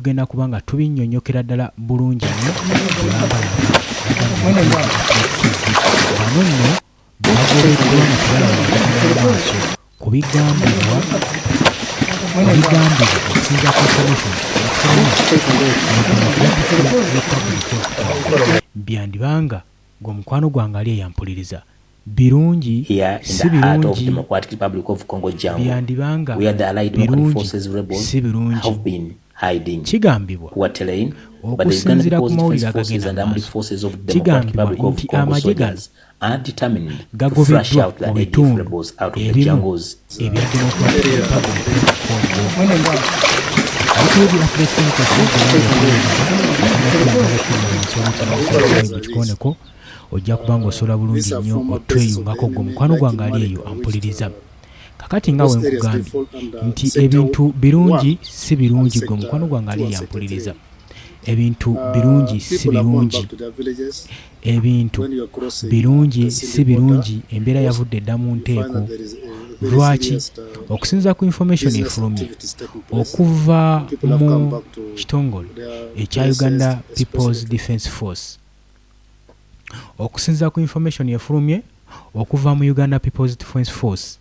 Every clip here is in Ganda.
Tugenda kuba nga tubinnyonnyokera ddala bulungi nnyo bulambalamba. Bano nno bagobeddwa nga tebalaba bagenda mu maaso ku bigambibwa okusinziira ku information efuluma mu Democratic Republic of Congo. Byandiba nga gwe mukwano gwange ali eyo ampuliriza birungi Here in si the heart of birungi. Democratic Republic of Congo jungle, Byandiba nga where the Allied Democratic birungi Forces rebels si birungi. have been hiding. Kigambibwa Poor terrain, but the Uganda okusinziira ku People's mawulire Defense Forces agagenda and mu armed maaso, forces of Democratic kigambibwa Republic of nti Congo amagye gano soldiers are determined to flush gagobeddwa out the mu ADF bitundu rebels out of the ebimu jungles. ebya Democratic Republic of Congo. Kikoneko ojja kuba ng'osobola bulungi nnyo otweyungako gwe mukwano gwange ali eyo ampuliriza. Kakati nga wenkugambye nti ebintu birungi si birungi, gwe mukwano gwange ali eyo ampuliriza, ebintu birungi si birungi, ebintu birungi si birungi, embeera yavudde dda mu nteeko. Lwaki? Okusinziira ku information efulumye okuva mu kitongole ekya Uganda People's Defence Force, okusinziira ku information efulumye okuva mu Uganda People's Defence Force,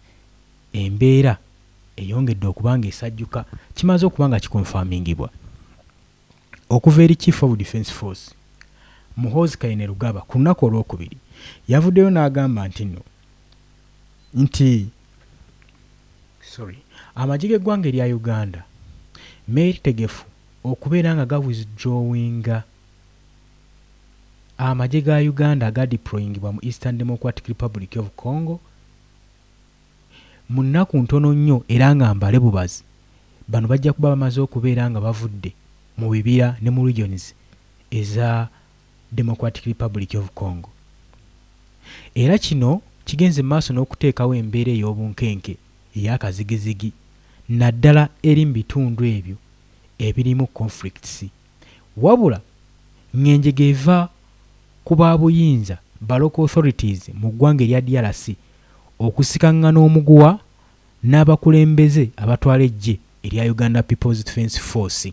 embeera eyongedde okuba nga esajjuka. Kimaze okuba nga kikonfamingibwa okuva eri Chief of Defence Force Muhoozi Kainerugaba. Ku lunaku olwokubiri yavuddeyo n'agamba nti nno nti sorry, amagye g'eggwanga erya Uganda meetegefu okubeera nga gawithdrawinga amagye ga Uganda agadeployingibwa mu Eastern Democratic Republic of Congo mu nnaku ntono nnyo, era nga mbale bubazi bano bajja kuba bamaze okubeera nga bavudde mu bibira ne mu regions eza Democratic Republic of Congo. Era kino kigenze mu maaso n'okuteekawo embeera ey'obunkenke, ey'akazigizigi, naddala eri mu bitundu ebyo ebirimu conflicts. Wabula ng'enjega eva ku babuyinza ba local authorities mu ggwanga erya DRC okusikaŋŋana omuguwa n'abakulembeze abatwala eggye erya Uganda People's Defence Force.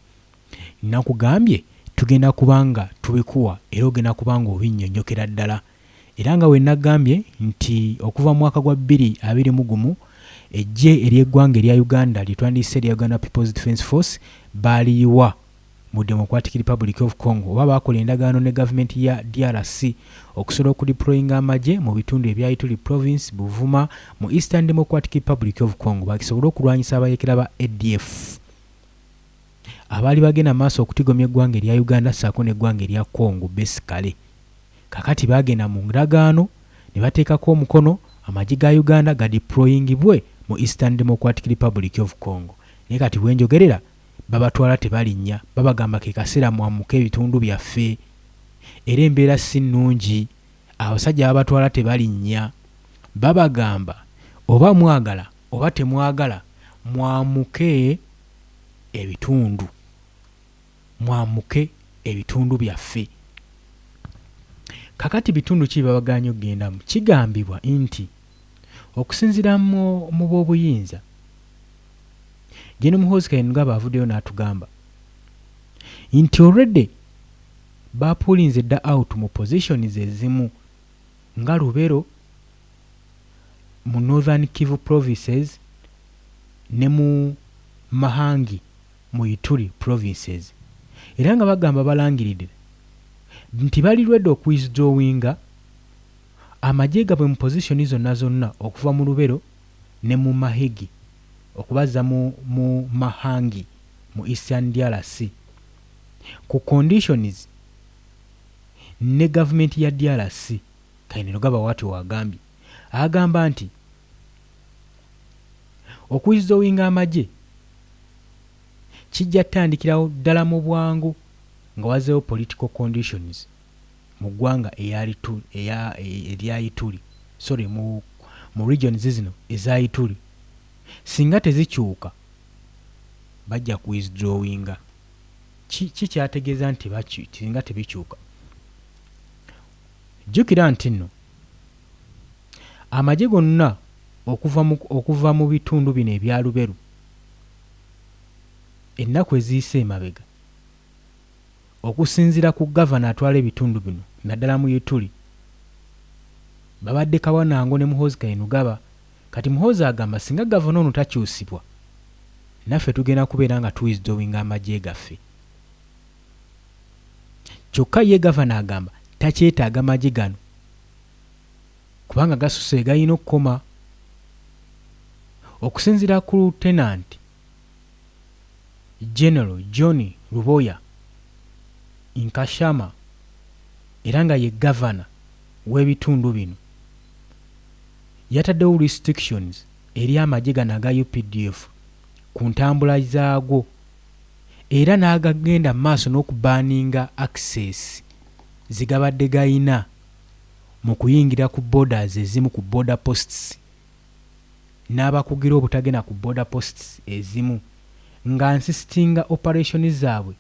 Nakugambye tugenda kuba nga tubikuwa era ogenda kuba nga obinnyonnyokera ddala. Era nga we nagambye nti okuva mu mwaka gwa 2021 eggye ery'eggwanga erya Uganda lye twandiyise erya Uganda People's Defence Force baaliyiwa mu Democratic Republic of Congo, oba baakola endagaano ne gavumenti ya DRC okusobola okudeployinga amagye mu bitundu ebya Ituri Province, Buvuma mu Eastern Democratic Republic of Congo, bakisobole okulwanyisa abayeekera ba ADF abaali bagenda maaso okutigomya eggwanga erya Uganda ssaako n'eggwanga erya Congo basically. Kakati baagenda mu ndagaano ne bateekako omukono amagye ga Uganda gadeployingibwe mu Eastern Democratic Republic of Congo, naye kati bwenjogerera babatwala tebalinnya, babagamba ke kaseera mwamuke ebitundu byaffe, era embeera si nnungi. Abasajja babatwala tebalinnya, babagamba oba mwagala oba temwagala mwamuke ebitundu, mwamuke ebitundu byaffe. Kakati bitundu ki babagaanye okugendamu? Kigambibwa nti okusinziira mu b'obuyinza, Gen Muhoozi Kainerugaba avuddeyo n'atugamba nti already bapullinze dda out mu positions ezimu nga Lubero mu Northern Kivu provinces ne mu Mahangi mu Ituri provinces, era nga bagamba balangiridde nti bali ready okuwithdrawinga amagye gaabwe mu position zonna zonna okuva mu Lubero ne mu Mahigi okubazza mu Mahangi mu Eastern DRC ku conditions ne gavumenti ya DRC. Kainerugaba waatyo wagambye, agamba nti okuwithdrawinga amagye kijja ttandikirawo ddala mu bwangu nga wazzeewo political conditions mu ggwanga erya Ituri, sorry, mu regions zino eza Ituri. Singa tezikyuka bajja kuwithdrawinga. Kikyategeeza nti singa tebikyuka, jjukira nti nno amagye gonna okuva mu bitundu bino ebya Luberu ennaku eziyise emabega Okusinziira ku gavana atwala ebitundu bino naddala mu Ituri, babadde kawanango ne Muhoozi Kainerugaba. Kati Muhoozi agamba singa gavana ono takyusibwa, naffe tugenda kubeera nga tuwithdrawinga amagye gaffe. Kyokka ye gavana agamba takyetaaga magye gano kubanga gasuse galina okukoma. Okusinziira ku Lieutenant General John Luboya Nkashama era nga ye gavana w'ebitundu bino, yataddewo restrictions eri amagye gano aga UPDF ku ntambula zaago era n'agagenda mu maaso n'okubaninga access ze gabadde gayina mu kuyingira ku borders ezimu, ku border posts, n'abakugira obutagenda ku border posts ezimu, nga insistinga operation zaabwe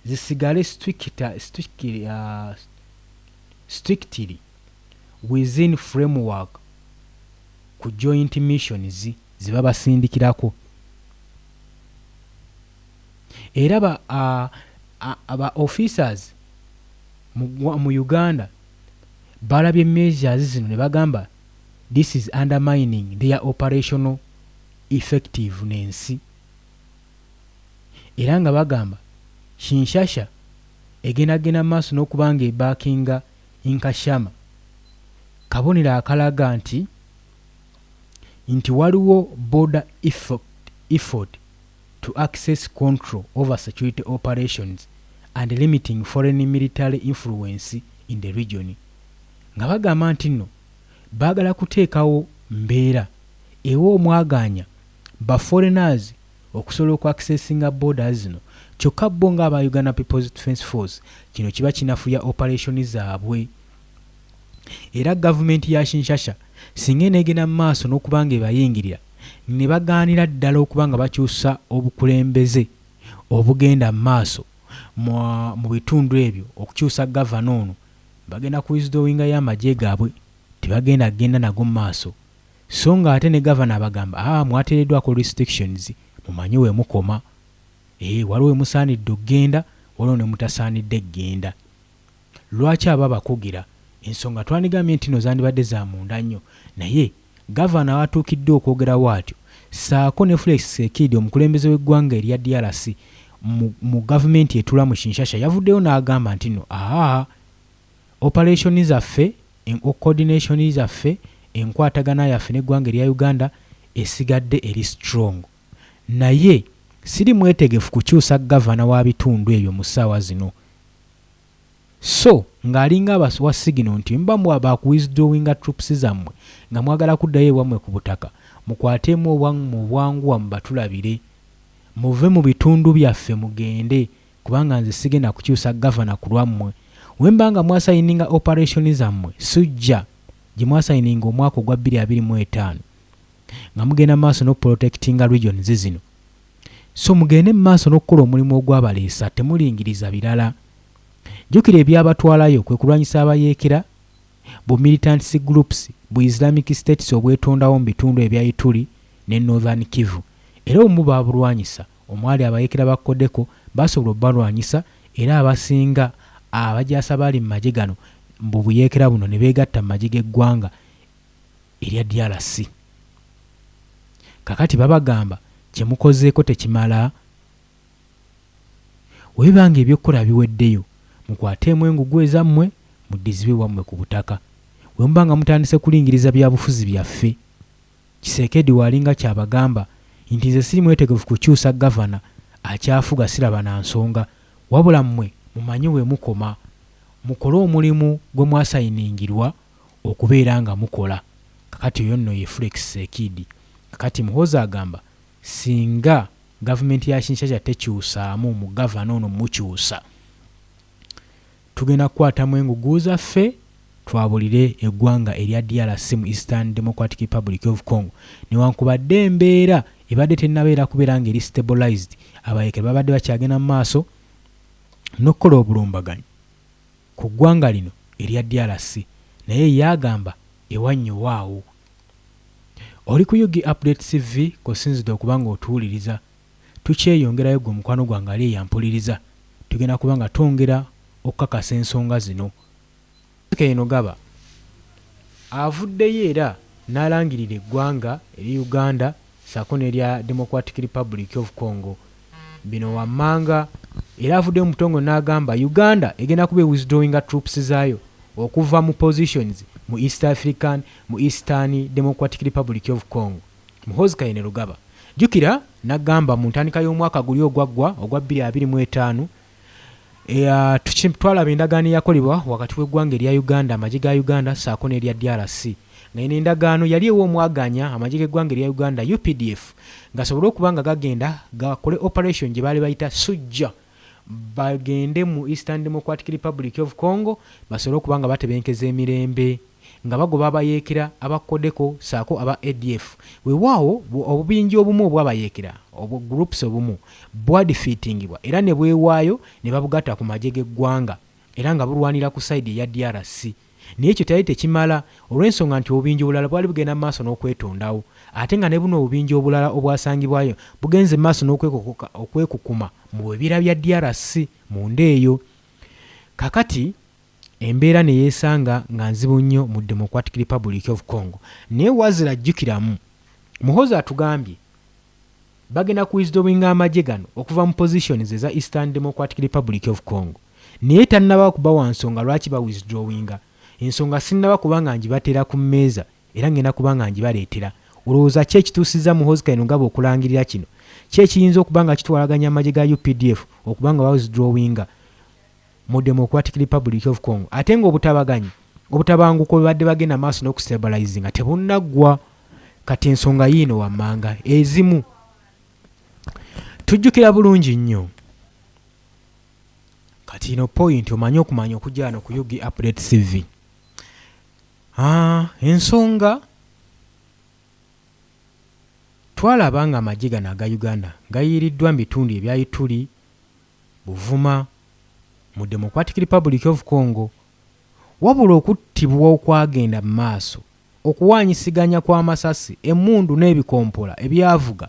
zisigale strictly within framework ku joint missions ze babasindikirako. Era ba officers mu Uganda balabye measures zino ne bagamba this is undermining their operational effectiveness, era nga bagamba Kinshasa egendagenda mu maaso n'okuba nga ebackinga Nkashama, kabonero akalaga nti waliwo border effort to access control over security operations and limiting foreign military influence in the region, nga bagamba nti nno baagala kuteekawo mbeera ewa omwaganya ba foreigners okusobola okuaccessinga borders zino, kyokka bo ng'aba Uganda People's Defence Force kino kiba kinafuya operation zaabwe. Era gavumenti ya Kinshasa singa eneegenda mu maaso n'okuba nga ebayingirira ne bagaanira ddala okuba nga bakyusa obukulembeze obugenda mu maaso mu bitundu ebyo, okukyusa gavana ono, bagenda ku withdrawingayo amagye gaabwe, tebagenda kugenda nago mu maaso. So nga ate ne gavana abagamba, aa, mwateereddwako restrictions, mumanye we mukoma, waliwo we musaanidde okugenda, waliwo ne mutasaanidde kugenda. Lwaki aba abakugira ensonga? Twandigambye nti no zandibadde za munda nnyo, naye gavana watuukidde okwogerawo atyo ssaako ne Felix Tshisekedi, omukulembeze w'eggwanga erya DRC mu gavumenti etuula mu Kinshasa, yavuddeyo n'agamba nti no aa, operation zaffe, coordination zaffe, enkwatagana yaffe n'eggwanga erya Uganda esigadde eri strong, naye siri mwetegefu kukyusa gavana wa bitundu ebyo mu ssaawa zino. So ng'alinga abawa signal nti muba bakuwithdrawinga troops zammwe nga mwagala kuddayo ewammwe ku butaka, mukwatemu obwammwe obwanguwa, mubatulabire, muve mu bitundu byaffe mugende, kubanga nze sigenda kukyusa gavana ku lwammwe. We mba nga mwasigninga operation zammwe sujja gye mwasigninga omwaka ogwa 2025 nga mugenda maaso n'okuprotectinga regions zino, so mugende mu maaso n'okukola omulimu ogwabaleesa, temulingiriza birala. Jjukira ebyabatwalayo kwe kulwanyisa abayeekera bu militants groups bu Islamic States obwetondawo mu bitundu ebya Ituri ne Northern Kivu, era obumu babulwanyisa, omwali abayeekera ba CODECO basobola obbalwanyisa, era abasinga abajaasa baali mu magye gano mu buyeekera buno ne beegatta mu magye g'eggwanga erya DRC. Kakati babagamba kye mukozeeko tekimala? We biba nga ebyokukola biweddeyo, mukwateemu engugu ezammwe muddizibwe wammwe ku butaka. We muba nga mutandise kulingiriza byabufuzi byaffe, Tshisekedi waalinga kyabagamba nti nze siri mwetegefu kukyusa gavana akyafuga, siraba na nsonga, wabula mmwe mumanye we mukoma, mukole omulimu gwe mwasigningirwa okubeera nga mukola. Kakati oyo nno ye Felix Tshisekedi. Kakati Muhoozi agamba singa gavumenti ya Kinshasa tekyusaamu mu gavana ono mukyusa, tugenda kukwatamu engugu zaffe twabulire eggwanga erya DRC mu Eastern Democratic Republic of Congo. Newankubadde embeera ebadde tennabeera kubeera ng'eri stabilized, abayeekera babadde bakyagenda mu maaso n'okukola obulumbaganyi ku ggwanga lino erya DRC, naye ye agamba ewannyo waawo. Oli ku UG Update TV kw'osinzidde okuba ng'otuwuliriza. Tukyeyongerayo, gwe mukwano gwange ali eyampuliriza. Tugenda kuba nga twongera okukakasa ensonga zino. Kainerugaba avuddeyo era n'alangirira eggwanga eri Uganda ssaako n'erya Democratic Republic of Congo. Bino wammanga era avuddeyo mu butongole n'agamba Uganda egenda kuba ewithdrawinga troops zaayo okuva mu positions mu East African mu Eastern Democratic Republic of Congo. Muhoozi Kainerugaba jjukira n'agamba mu ntandika y'omwaka guli ogwaggwa ogwa 2025 twalaba endagaano eyakolebwa wakati w'eggwanga erya Uganda, amagye ga Uganda ssaako n'erya DRC, nga eno endagaano yali ewa omwaganya amagye g'eggwanga erya Uganda UPDF gasobole okuba nga gagenda gakole operation gye baali bayita Sujja, bagende mu Eastern Democratic Republic of Congo basobole okuba nga batebenkeza emirembe nga bagoba abayeekera aba Codeco ssaako aba ADF. Weewaawo obubinja obumu obw'abayeekera obu groups obumu bwadefeatingibwa era ne bwewaayo ne babugatta ku magye g'eggwanga era nga bulwanira ku side eya DRC. Naye ekyo kyali tekimala olw'ensonga nti obubinja obulala bwali bugenda mu maaso n'okwetondawo ate nga ne buno obubinja obulala obwasangibwayo bugenze mu maaso n'okwekukuma mu bibira bya DRC munda eyo. Kakati embeera ne yeesanga nga nzibu nnyo mu Democratic Republic of Congo. Naye wazira jjukiramu, Muhoozi atugambye bagenda ku withdrawinga amagye gano okuva mu positions eza Eastern Democratic Republic of Congo. Naye tannaba kubawa nsonga lwaki ba withdrawinga. Ensonga sinnaba kuba nga ngibateera ku mmeeza era ngenda kuba nga ngibaleetera. Olowooza ki ekituusizza Muhoozi Kainerugaba okulangirira kino? Ki ekiyinza okuba nga kitwalaganya amagye ga UPDF okuba nga ba withdrawinga mu Democratic Republic of Congo ate ng'obutabaganyi obutabanguko bwe badde bagenda maaso n'okustabilizinga tebunnaggwa? Kati ensonga yiino wammanga ezimu tujjukira bulungi nnyo. Kati ino point omanyi okumanya okujja wano ku UG Update CV. Ensonga twalaba nga amagye gano aga Uganda gayiiriddwa mu bitundu ebya Ituri, Buvuma mu Democratic Republic of Congo, wabula okuttibwa okwagenda mu maaso, okuwaanyisiganya kw'amasasi, emmundu n'ebikompola ebyavuga,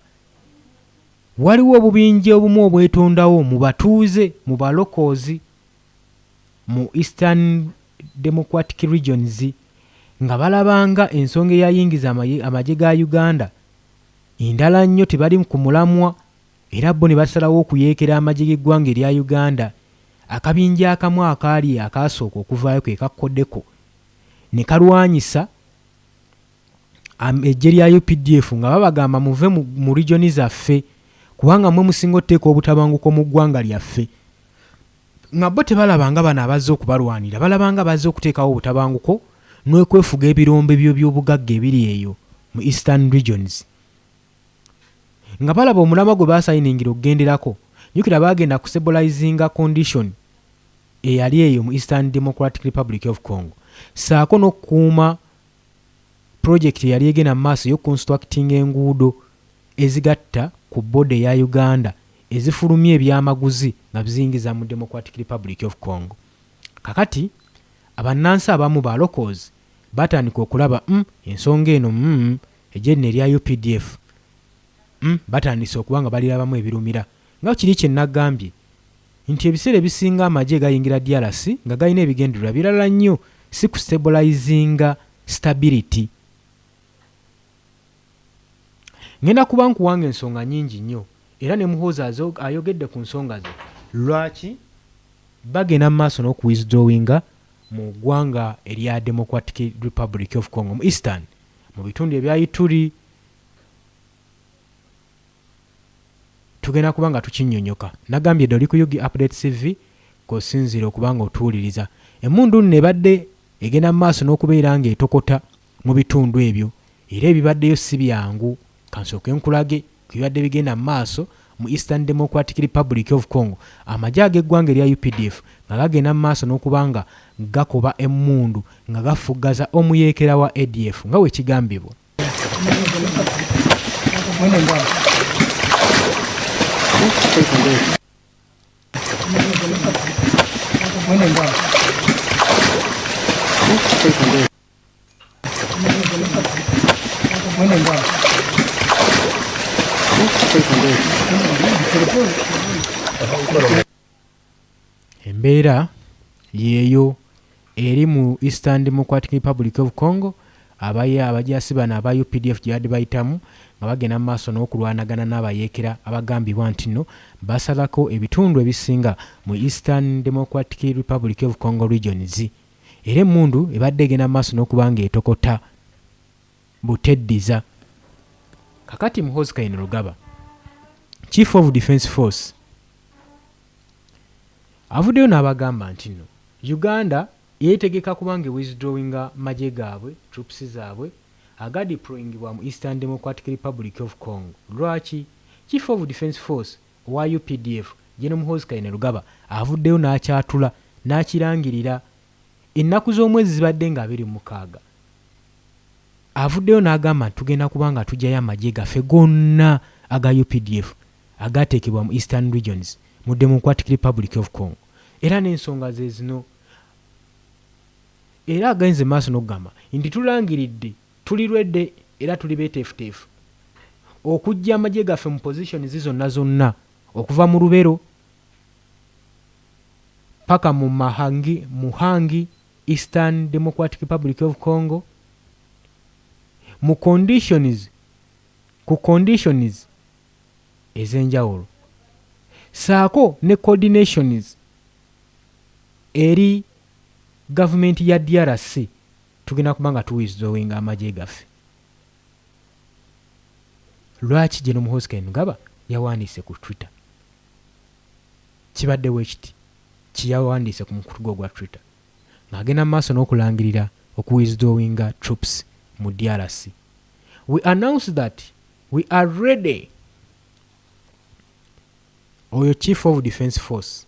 waliwo obubinja obumu obwetondawo mu batuuze mu balokoozi mu Eastern Democratic Regions nga balabanga ensonga eyayingiza amagye ga Uganda ndala nnyo, tebali ku mulamwa era bo ne basalawo okuyeekera amagye g'eggwanga erya Uganda. Akabinja akamu akaali akaasooka okuvaayo ke ka Codeco ne kalwanyisa eggye lya UPDF nga babagamba muve mu regioni zaffe kubanga mmwe musinga otuteeka obutabanguko mu ggwanga lyaffe. Nga bo tebalaba nga bano abazze okubalwanira, balaba nga bazze okuteekawo obutabanguko n'okwefuga ebirombe by'ebyobugagga ebiri eyo mu Eastern Regions. Nga balaba omulamwa gwe baasayiningira okugenderako, jjukira baagenda ku stabilizinga condition eyali eyo mu Eastern Democratic Republic of Congo ssaako n'okukuuma pulojekiti eyali egenda mu maaso ey'okuconstructinga enguudo ezigatta ku border eya Uganda ezifulumya ebyamaguzi nga biziyingiza mu Democratic Republic of Congo. Kakati abannansi abamu ba locals batandika okulaba ensonga eno eggye lino erya UPDF batandise okuba nga balirabamu ebirumira nga kiri kye nagambye nti ebiseera ebisinga amagye gayingira DRC nga galina ebigendererwa birala nnyo, si ku stabilizinga stability. Ngenda kuba nkuwanga ensonga nyingi nnyo era ne Muhoozi ayogedde ku nsonga ze lwaki bagenda mu maaso n'okuwithdrawinga mu ggwanga erya Democratic Republic of Congo mu Eastern mu bitundu ebya Ituri. Tugenda kuba nga tukinnyonnyoka. Nagambye dda oli ku UG Update CV kw'osinziira okuba nga otuwuliriza. Emmundu nno ebadde egenda mu maaso n'okubeera ng'etokota mu bitundu ebyo era ebibaddeyo si byangu. Kansooke nkulage ku bibadde bigenda mu maaso mu Eastern Democratic Republic of Congo, amagye ag'eggwanga erya UPDF nga gagenda mu maaso n'okuba nga gakuba emmundu nga gafuggaza omuyeekera wa ADF nga bwe kigambibwa. Embeera yeeyo eri mu Eastern Democratic Republic of Congo, abaye abajaasi bano aba UPDF gye badde bayitamu nga bagenda mu maaso n'okulwanagana n'abayeekera abagambibwa nti nno basalako ebitundu ebisinga mu Eastern Democratic Republic of Congo regions. Era emmundu ebadde egenda mu maaso n'okuba ng'etokota buteddiza. Kakati Muhoozi Kainerugaba, Chief of Defence Force, avuddeyo n'abagamba nti nno Uganda yeetegeka kubanga ewithdrawinga magye gaabwe, troops zaabwe agadeployingibwa mu Eastern Democratic Republic of Congo. Lwaki? Chief of Defence Force owa UPDF, General Muhoozi Kainerugaba, avuddeyo n'akyatula n'akirangirira. Ennaku z'omwezi zibadde nga 26, avuddeyo n'agamba nti tugenda kuba nga tujjayo amagye gaffe gonna aga UPDF agateekebwa mu Eastern regions mu Democratic Republic of Congo, era n'ensonga ze zino. Era agenze maaso n'okugamba nti tulangiridde, tuli lwedde era tuli beeteefuteefu okuggya amagye gaffe mu positions zonna zonna, okuva mu Lubero paka mu Mahangi, Muhangi, Eastern Democratic Republic of Congo, mu conditions, ku conditions ez'enjawulo, saako ne coordinations eri gavumenti ya DRC. Tugenda kuba nga tuwithdrawinga amagye gaffe. Lwaki General Muhoozi Kainerugaba yawandiise ku Twitter? Kibaddewo ekiti kiyawandiise ku mukutu gwe ogwa Twitter ng'agenda mu maaso n'okulangirira okuwithdrawinga troops mu DRC. "We announce that we are ready." Oyo Chief of Defence Force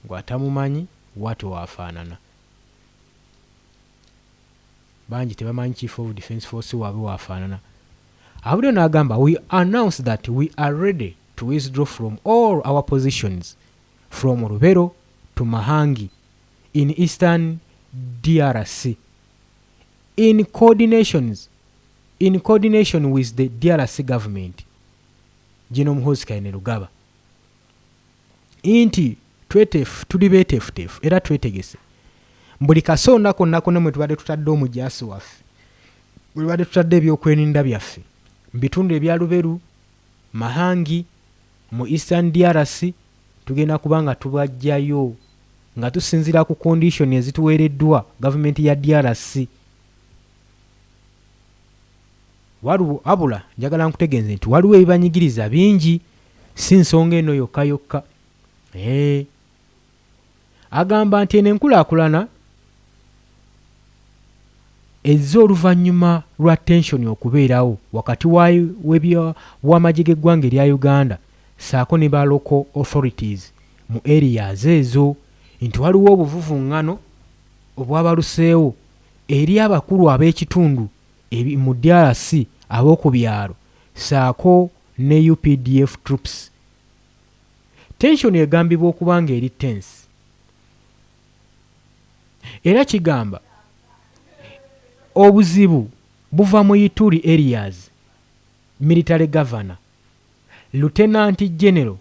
gw'atamumanyi wati waafaanana, bangi tebamanyi Chief of Defence Force waabwe waafaanana. Avuddeyo n'agamba, "We announce that we are ready to withdraw from all our positions from Lubero to Mahangi in eastern DRC in coordination with the DRC government." General Muhoozi Kainerugaba nti tweteefu, tuli beeteefuteefu era twetegese buli kasonda konna konna mwe tubadde tutadde omujaasi waffe, bwe tubadde tutadde ebyokwerinda byaffe mu bitundu ebya Luberu, Mahangi mu eastern DRC, tugenda kuba nga tubajjayo nga tusinziira ku condition ezituweereddwa gavumenti ya DRC. Waliwo, wabula njagala nkutegeeze nti waliwo ebibanyigiriza bingi, si nsonga eno yokka yokka. Ee, agamba nti eno enkulaakulana ezze oluvannyuma lwa tension okubeerawo wakati w'amagye g'eggwanga erya Uganda ssaako ne ba local authorities mu areas ezo, nti waliwo obuvuvuŋŋano obwabaluseewo eri abakulu ab'ekitundu mu DRC ab'oku byalo ssaako ne UPDF troops. Tension egambibwa okuba nga eri tense, era kigamba obuzibu buva mu Ituri areas military governor, Lieutenant General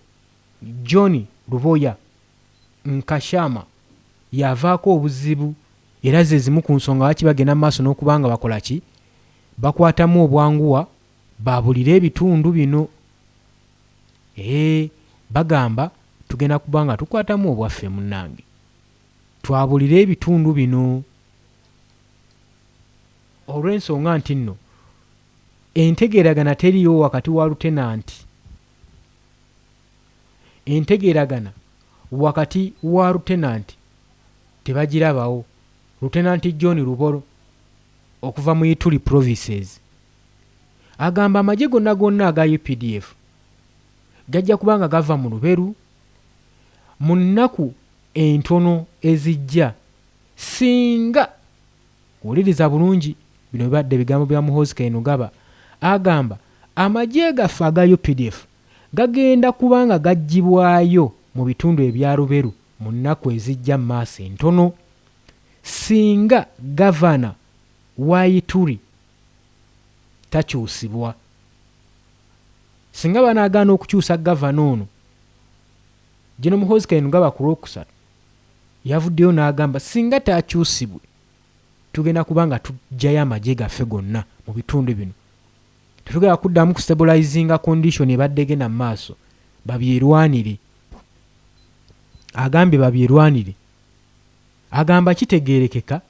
John Luboya Nkashama, yavaako obuzibu, era ze zimu ku nsonga lwaki bagenda mu maaso n'okuba nga bakola ki, bakwatamu obwanguwa babulire ebitundu bino. Ee, bagamba tugenda kuba nga tukwatamu obwaffe, munnange, twabulire ebitundu bino olw'ensonga nti nno entegeeragana teriiwo wakati wa lieutenant, entegeeragana wakati wa lieutenant tebagirabawo, Lieutenant John Lubolo okuva mu Ituri provinces. Agamba amagye gonna gonna aga UPDF gajja kuba nga gava mu Luberu mu nnaku entono ezijja singa, wuliriza bulungi, bino bibadde bigambo bya Muhoozi Kainerugaba, agamba amagye gaffe aga UPDF gagenda kuba nga gaggyibwayo mu bitundu ebya Luberu mu nnaku ezijja mu maaso entono singa gavana wa Ituri takyusibwa. Singa banaagaana okukyusa gavana ono. General Muhoozi Kainerugaba ku Lwokusatu yavuddeyo n'agamba singa taakyusibwe tugenda kuba nga tuggyayo amagye gaffe gonna mu bitundu bino, tetugenda kuddamu kustabilizinga condition ebadde egenda mu maaso, babyerwanire. Agambye babyerwanire, agamba kitegeerekeka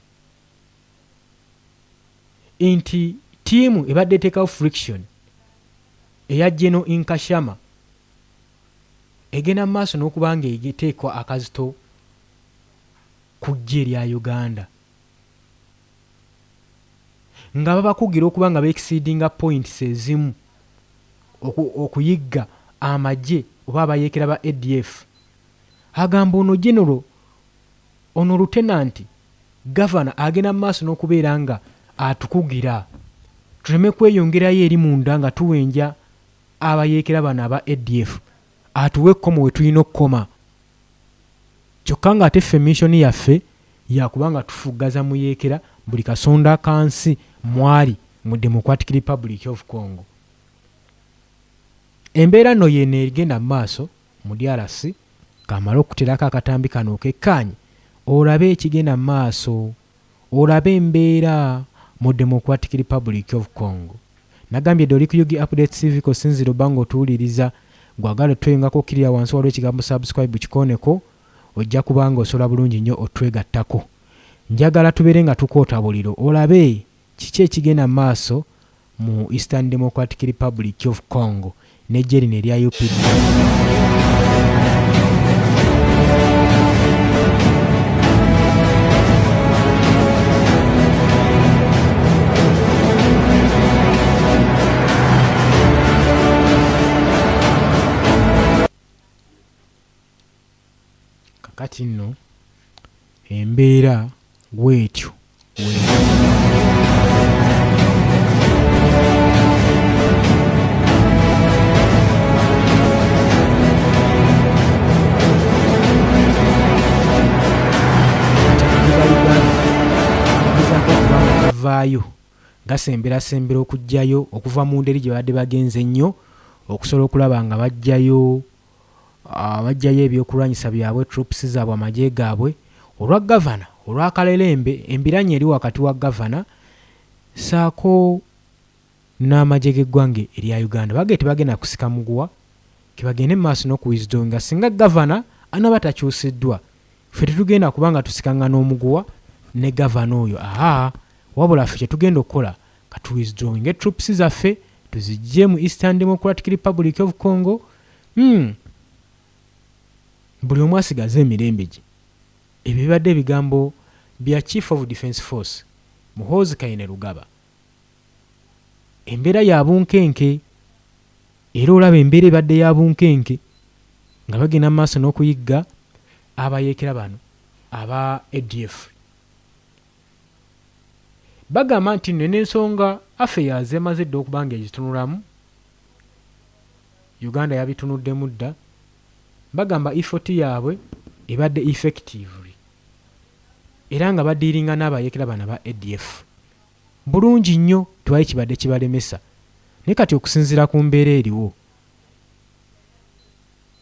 nti ttiimu ebadde eteekawo friction eya General Inkashama egenda mu maaso n'okuba nga eteekwa akazito ku ggye erya Uganda nga babakugira okuba nga beexceedinga points ezimu okuyigga amagye oba abayeekera ba ADF. Agamba ono general, ono lieutenant governor agenda mu maaso n'okubeera nga atukugira tuleme kweyongerayo eri munda nga tuwenja abayeekera bano aba ADF, atuwe ekkomo we tulina okukoma, kyokka ng'ate ffe mission yaffe yakuba nga tufuggaza muyeekera buli kasonda kansi mwali mu Democratic Republic of Congo. Embeera nno yeno egenda mu maaso mu DRC. Kamale okuterako akatambi kano okekkaanye olabe ekigenda mu maaso, olabe embeera mu Democratic Republic of Congo. Nagambye dde oli ku UG Updates TV, kosinzira obba ng'otuwuliriza gwagala otweyungako, okkirira wansi waliwo ekigambo subscribe, kikooneko, ojja kubanga osobola bulungi nnyo otwegattako. Njagala tubeere nga tukwota buliro olabe kiki ekigenda mu maaso mu Eastern Democratic Republic of Congo n'eggye lino erya UPD. Kakati nno embeera bwetyo. Gezaako okuba nga gavaayo gasemberasembera okuggyayo okuva mu nderi gye babadde bagenze ennyo okusobola okulaba nga baggyayo ebyokulwanyisa byabwe, troops zaabwe, amagye gaabwe, olwa gavana, olw'akalelembe embiranye eri wakati wa gavana saako n'amagye g'eggwanga erya Uganda. Bagee tebagenda kusika muguwa, kebagende mu maaso n'okuwithdrawinga singa gavana anaba takyusiddwa. Ffe tetugenda kubanga tusikangana omuguwa ne gavana oyo, aa wabula ffe kyetugenda okukola katuwithdrawinge troops zaffe tuzijje mu Eastern Democratic Republic of Congo, buli omu asigaze emirembe gye. Ebyo bibadde ebigambo bya Chief of Defence Force Muhoozi Kainerugaba. Embeera ya bunkenke, era olaba embeera ebadde ya bunkenke nga bagenda mu maaso n'okuyigga abayeekera bano aba ADF. Bagamba nti nno n'ensonga affairs emaze dda okuba nga ezitunulamu, Uganda yabitunuddemu dda. Bagamba effort yaabwe ebadde effectively era nga badiiringa n'abayeekera bano aba ADF bulungi nnyo, tewali kibadde kibalemesa. Naye kati okusinziira ku mbeera eriwo,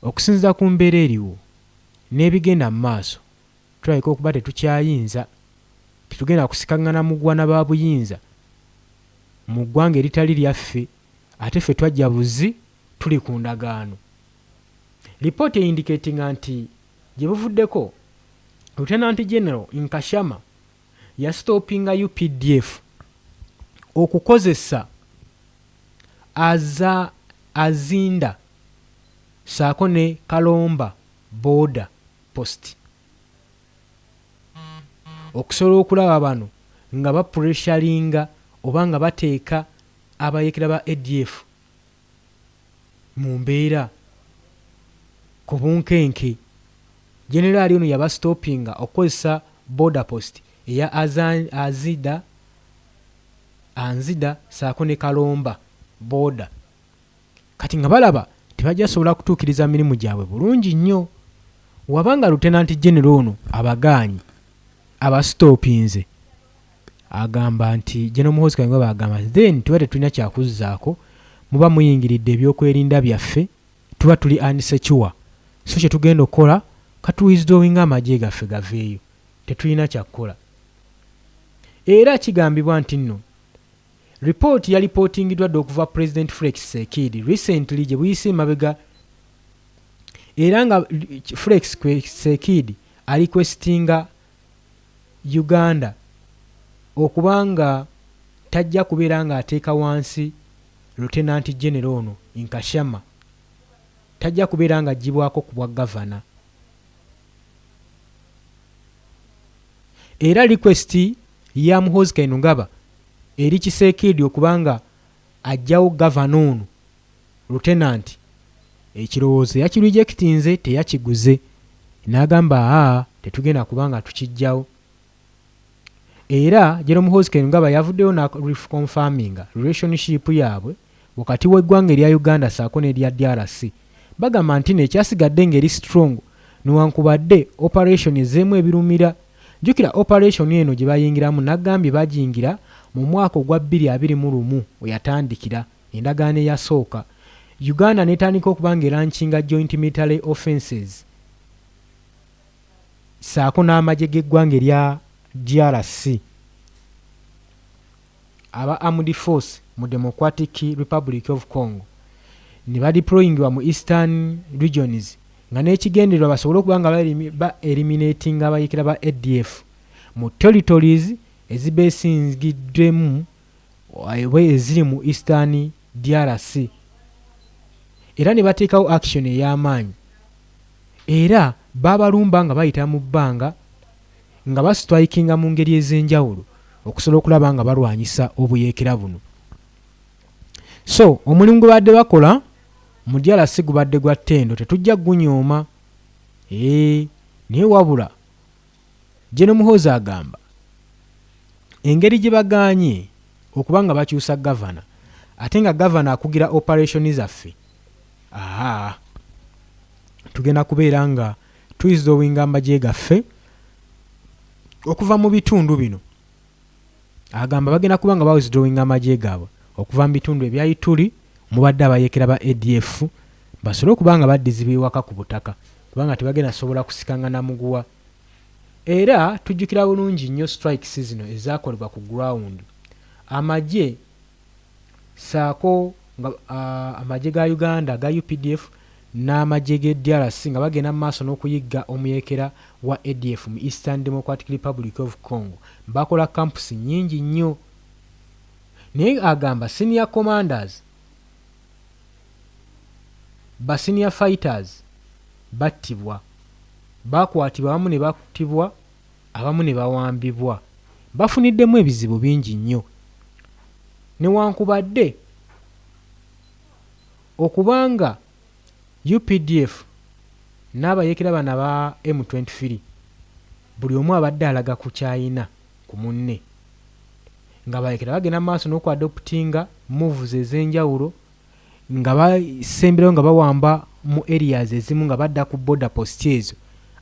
okusinziira ku mbeera eriwo n'ebigenda mu maaso, tulabika okuba tetukyayinza, tetugenda kusikaŋŋana muguwa na ba buyinza mu ggwanga eritali lyaffe, ate ffe twajja buzi tuli ku ndagaano. Lipooti eindicatinga nti gye buvuddeko Lieutenant General Nkashama yasitopinga UPDF okukozesa aza Azinda saako ne Kalomba border post okusobola okulaba bano nga bapressuringa oba nga bateeka abayeekera ba ADF mu mbeera ku bunkenke. Generaali ono yabasitopinga okukozesa border post eya Azida, Anzida saako ne Kalomba border. Kati nga balaba tebajja sobola kutuukiriza mirimu gyabwe bulungi nnyo wabanga Lieutenant General ono abagaanyi, abasitopinze. Agamba nti General Muhoozi Kainerugaba agamba then tuba tetulina kyakuzzaako, muba muyingiridde ebyokwerinda byaffe, tuba tuli unsecure. So kyetugenda okukola, katuwithdrawinga amagye gaffe gaveeyo, tetulina kyakukola. Era kigambibwa nti nno ripooti yalipootingiddwa dda okuva President Felix Tshisekedi recently gye buyise emabega, era nga Felix Tshisekedi arequestinga Uganda okuba nga tajja kubeera ng'ateeka wansi Lieutenant General ono Nkashama, tajja kubeera ng'aggyibwako ku bwa gavana. Era request ya Muhoozi Kainerugaba eri Tshisekedi okuba nga aggyawo gavana ono Lieutenant, ekirowoozo yakirejectinze, teyakiguze, n'agamba aa tetugenda kuba nga tukiggyawo. Era General Muhoozi Kainerugaba yavuddeyo n'areconfirminga relationship yaabwe wakati w'eggwanga erya Uganda ssaako n'erya DRC. Bagamba nti nno ekyasigadde ng'eri strong newankubadde operation ezzeemu ebirumira. Jjukira operation eno gye bayingiramu nagambye bagiyingira mu mwaka ogwa 2021 we yatandikira endagaano eyasooka. Uganda n'etandika okuba ng'elaunchinga joint military offenses ssaako n'amagye g'eggwanga erya DRC aba Armed Force mu Democratic Republic of Congo, ne badeployingibwa mu eastern regions nga n'ekigendererwa basobole okuba nga ba eliminatinga abayeekera ba ADF mu territories ezibeesingiddemu oba eziri mu eastern DRC, era ne bateekawo action ey'amaanyi era baabalumba nga bayita mu bbanga nga bastrikinga mu ngeri ez'enjawulo okusobola okulaba nga balwanyisa obuyeekera buno. So omulimu gwe badde bakola mu DRC gubadde gwa ttendo, tetujja gunyooma. Naye wabula General Muhoozi agamba engeri gye bagaanye okuba nga bakyusa gavana, ate nga gavana akugira operation zaffe, aa tugenda kubeera nga tuwithdrawinga amagye gaffe okuva mu bitundu bino. Agamba bagenda kuba nga bawithdrawinga amagye gaabwe okuva mu bitundu ebya Ituri mubadde abayeekera ba ADF, basobole okuba nga baddizibwa ewaka ku butaka, kubanga tebagenda sobola kusikangana muguwa. Era tujjukira bulungi nnyo strikes zino ezaakolebwa ku ground, amagye ssaako nga amagye ga Uganda ga UPDF n'amagye g'e DRC nga bagenda mu maaso n'okuyigga omuyeekera wa ADF mu Eastern Democratic Republic of Congo, bakola camps nnyingi nnyo. Naye agamba senior commanders, ba senior fighters battibwa, bakwatibwa, abamu ne battibwa, abamu ne bawambibwa. Bafuniddemu ebizibu bingi nnyo newankubadde okubanga UPDF n'abayeekera bano aba M23 buli omu abadde alaga ku kyayina ku munne, nga bayeekera bagenda mu maaso n'okuadoptinga moves ez'enjawulo nga basemberayo nga bawamba mu areas ezimu nga badda ku border post ezo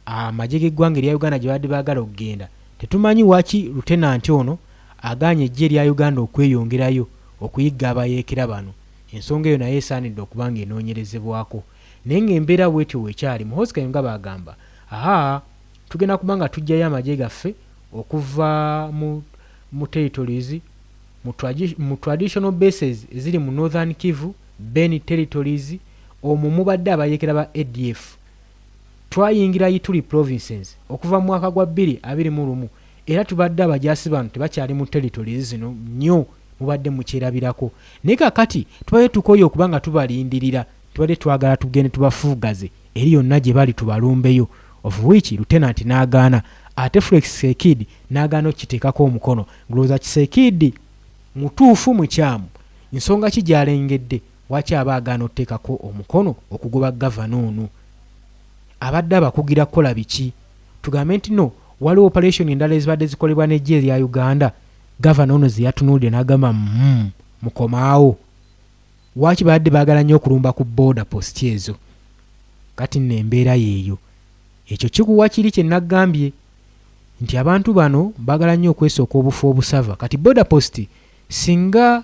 amagye g'eggwanga erya Uganda gye badde baagala okugenda. Tetumanyi waki lieutenant ono agaanye eggye erya Uganda okweyongerayo okuyigga abayeekera bano. Ensonga eyo nayo esaanidde okuba ng'enoonyerezebwako. Naye ng'embeera bw'etyo weekyali, Muhoozi Kainerugaba agamba aa tugenda kuba nga tuggyayo amagye gaffe okuva mu territories mu traditional bases eziri mu Northern Kivu, Beni territories, omwo mubadde abayeekera ba ADF. Twayingira Ituri provinces okuva mu mwaka gwa 2021, era tubadde abajaasi bano tebakyali mu territories zino nnyo, mubadde mukyerabirako. Naye kakati tubadde tukooye okuba nga tubalindirira, tubadde twagala tugende tubafuugaze eri yonna gye bali tubalumbeyo, of which lieutenant n'agaana, ate Felix Tshisekedi n'agaana okukiteekako omukono. Ndowooza Tshisekedi mutuufu mukyamu, nsonga ki gy'alengedde waki aba agaana okuteekako omukono okugoba gavana ono? Abadde abakugira kukola biki? Tugambe nti no waliwo operation endala ezibadde zikolebwa n'eggye erya Uganda, gavana ono ze yatunuulidde n'agamba mukomaawo. Waki babadde baagala nnyo okulumba ku border post ezo? Kati nno embeera yeeyo. Ekyo kikuwa kiri kye naggambye nti abantu bano baagala nnyo okwesooka obufo obusava. Kati border post singa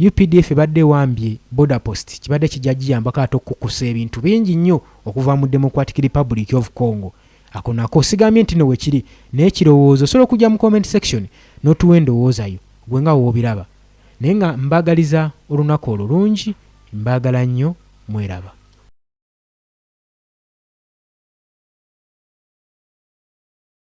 UPDF ebadde ewambye border post kibadde kijja giyambako ate okukukusa ebintu bingi nnyo okuva mu Democratic Republic of Congo. Ako nako sigambye nti no wekiri, naye kirowoozo. Osobola okujja mu comment section n'otuwa endowooza yo gwe nga woobiraba. Naye nga mbagaliza olunaku olulungi, mbaagala nnyo, mweraba.